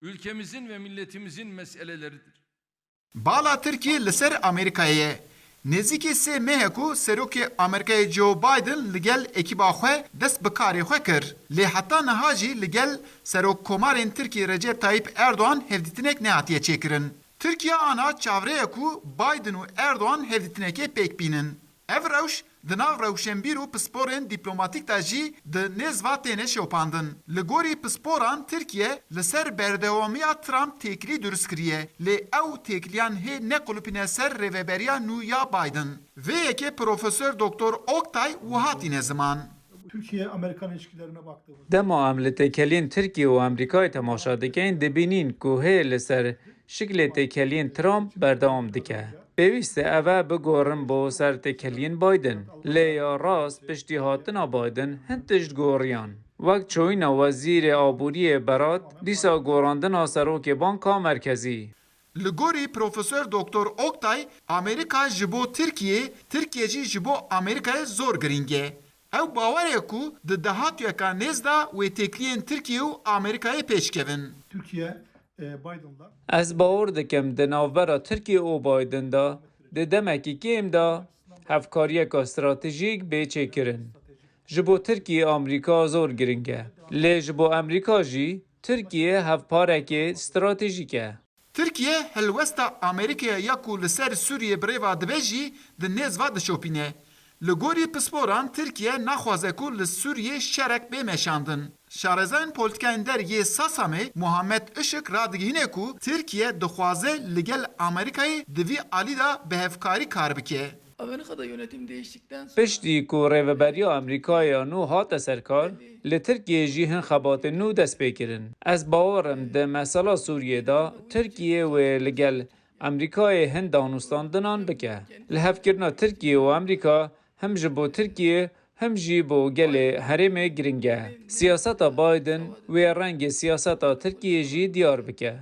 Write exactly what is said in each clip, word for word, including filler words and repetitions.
ülkemizin ve milletimizin meseleleridir. Bala Tirkiyê li ser Amerîkayê ye. Nêzîkî sê meh e ku Serokê Amerîkayê Joe Biden li gel ekîba xwe dest bi karê xwe kir. Lê heta niha jî li gel Serokkomarên Tirkiyê Recep Tayyip Erdogan hevdîtinek nehatiye çêkirin. Tirkiye ana çavrê ye ku Biden û Erdogan hevdîtinekê pêk bînin. Ev rewş di nav rewşenbîr û pisporên dîplomatîk de jî di nêz ve têne şopandin. Li gorî pisporan Tirkiye li ser berdewamiya Trump têkilî dirust kiriye, lê ew têkiliyan hê nequlipîne ser rêveberiya nû ya Biden. Vê yekê Profesor Doktor Oktay wiha tîne ziman. Türkiye-Amerikan ilişkilerine baktığımızda Dema em li têkeliyên Tirkiye û Amerîkayê temaşe dikin, dibînin ku hê li ser şiklê têkeliyên Trump berdewam dike. Pêwîst e ev e bigorin bo ser têkeliyên Biden. Lê ya rast piştî hatina Biden hin tişt goriyan. Wek çoyîna Wezîrê Aboriyê Berat, dîsa gorandina Serokê Banka Merkezî. Li gorî Profesor Doktor Oktay, Amerîka ji bo Tirkiyê, Tirkiye jî ji bo Amerîkayê zor girîng e. Ew bawer e ku di dahatûyeka nêz de wê têkiliyên Tirkiye û Amerîkayê pêş kevin. Türkiye e, Biden'la Ez bawer dikim di navbera Tirkiye û Biden de di demekî kêm de hevkariyeka stratejîk bê çêkirin. Ji bo Tirkiye Amerîka zor girîng e. Lê ji bo Amerîka jî Tirkiye hevparekê stratejîk e. Tirkiye helwesta Amerîkaya ya ku li ser Sûriyê bi rê ve dibe jî di nêz ve dişopîne. Li gorî pisporan Tirkiye naxwaze ku li Sûriyê şerek bê meşandin. Şarezayên polîtîkayên der yê Sasamê Muhammed Işık radigihîne ku Tirkiye dixwaze li gel Amerîkayê di vî alî de bi hevkarî kar bike. Amerika'da yönetim değiştikten sonra Piştî ku rêveberiya Amerîkayê ya nû hate ser kar, li Tirkiyê jî hin xebatên nû dest pê kirin. Ez bawer im di mesela Sûriyê de Tirkiye wê li gel Amerîkayê hin danûstandinan bike. Lihevkirina Tirkiye û Amerîka him ji bo Tirkiye him jî bo gelê herêmê giring e. Siyaseta Biden wê rengê siyaseta Tirkiyê jî diyar bike.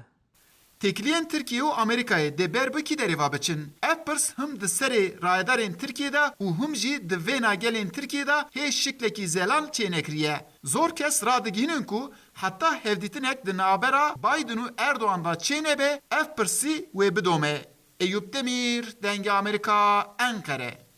Têkiliyên Tirkiye û Amerîkayê dê ber bi kî derê ve biçin? Ev pirs him di serê rayedarên Tirkiye de û him jî di vêna gelên Tirkiye de hê şiklekî zelal çênekiriye. Zor kes radigihînin ku heta hevdîtinek di navbera Biden û Erdogan de çênebe, ev pirsî wê bidome. Eyûp Demîr, Dengê Amerîka, Enqere.